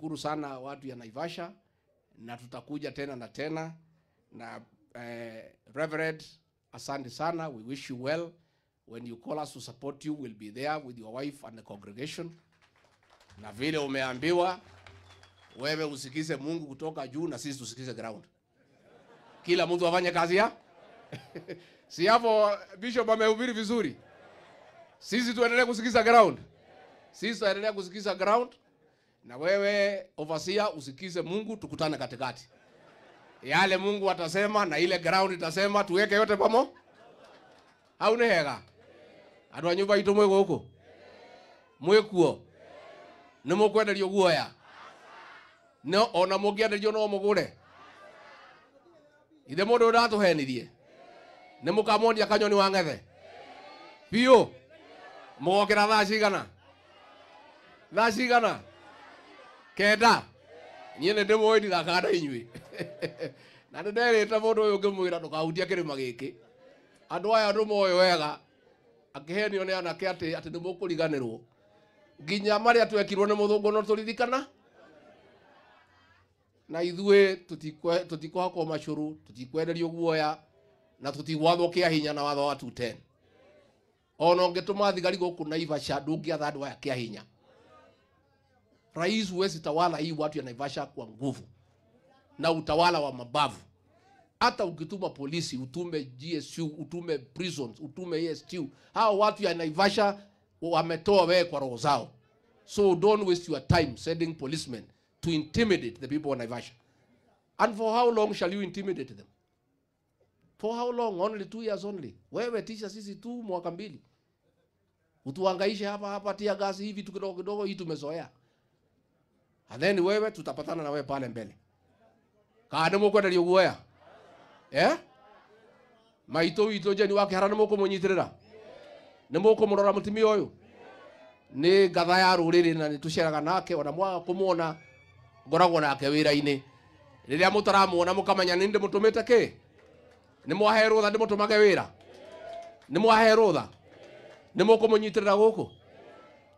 Tunashukuru sana watu ya Naivasha, na tutakuja tena na tena. Na Reverend, asante sana. We wish you well. When you call us to support you, we'll be there with your wife and the congregation. Na vile umeambiwa, wewe usikize Mungu kutoka juu na sisi tusikize ground. Kila mtu afanye kazi ya? Si hapo Bishop amehubiri vizuri. Sisi tuendelee kusikiza ground. Sisi tuendelee kusikiza ground. Na wewe overseer usikize Mungu, tukutane katikati. Yale Mungu atasema na ile ground itasema, tuweke yote pamoja. Hau nĩ hega? Andũ a nyũmba itũ mwĩ gũkũ? Mwĩ kuo? Nĩ mũkwenderio guoya? No ona mũngĩenderio no mũgũre? Ithe mũndũ ũyũ ndatũhenirie. Nĩ mũkamuonia kanyoni wa ng'ethe? Biũ? Mũgokĩra thaa cigana? Thaa cigana? 9. Niĩ nĩ ndĩmũĩ ndithakaga na inyuĩ. Na nĩ nderĩte mũndũ ũyũ ngĩmwĩra ndũkahutie kĩrĩma gĩkĩ. Andũ aya ndũmoĩ wega. Akĩhenio nĩ anake atĩ nĩ mũkũriganĩrwo. Nginya marĩa twekirwo nĩ mũthũngũ no tũririkana. Na ithuĩ tũtikũhakwo macũrũ, tũtikwenderio guoya, na tũtigwathwo kĩa hinya na watho wa 210. Ona ũngĩtũma thigari gũkũ Naivasha ndũngĩatha andũ aya kĩa hinya. Rais huwezi tawala hii watu ya Naivasha kwa nguvu na utawala wa mabavu. Hata ukituma polisi, utume GSU, utume prisons, utume ASTU, hao watu ya Naivasha wametoa wewe kwa roho zao. So don't waste your time sending policemen to intimidate the people of Naivasha. And for how long shall you intimidate them? For how long? Only 2 years only. Wewe tisha sisi tu mwaka 2. Utuhangaishe hapa hapa, tia gasi hivi tu kidogo kidogo, hii tumezoea. And then wewe tutapatana na wewe pale mbele. Kana mũkwenderio guoya? Eh? Maitũ witũ Jane wa Kĩhara nĩ mũkũmũnyitĩrĩra? Nĩ mũkũmũrora mũtumia ũyũ? Nĩ ngatha ya rũrĩrĩ na nĩ tũceraga nake, ona mwaga kũmuona ngoragwo nake wĩra-inĩ. Rĩrĩa mũtaramuona mũkamenya nĩ ndĩmũtũmĩte kĩ? Nĩ mwahe rũtha ndĩmũtũmage wĩra? Nĩ mwahe rũtha? Nĩ mũkũmũnyitĩrĩra gũkũ?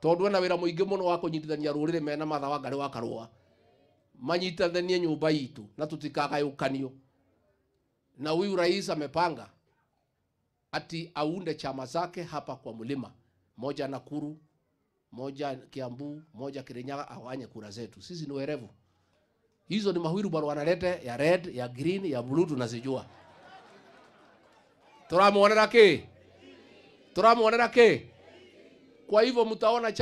Tondũ ena wĩra mũingĩ mũno wa kũnyitithania rũrĩrĩ mena Martha Wangari wa Karũa. Manyitithanie nyũmba itũ na tũtikagayũkanio. Na huyu rais amepanga ati aunde chama zake hapa kwa mlima, moja Nakuru, moja Kiambu, moja Kirinyaga, awanye kura zetu. Sisi ni werevu. Hizo ni mahuiru wanalete ya red, ya green, ya blue tunazijua. Turamuonera ki? Turamuonera ki? Kwa hivyo mtaona chama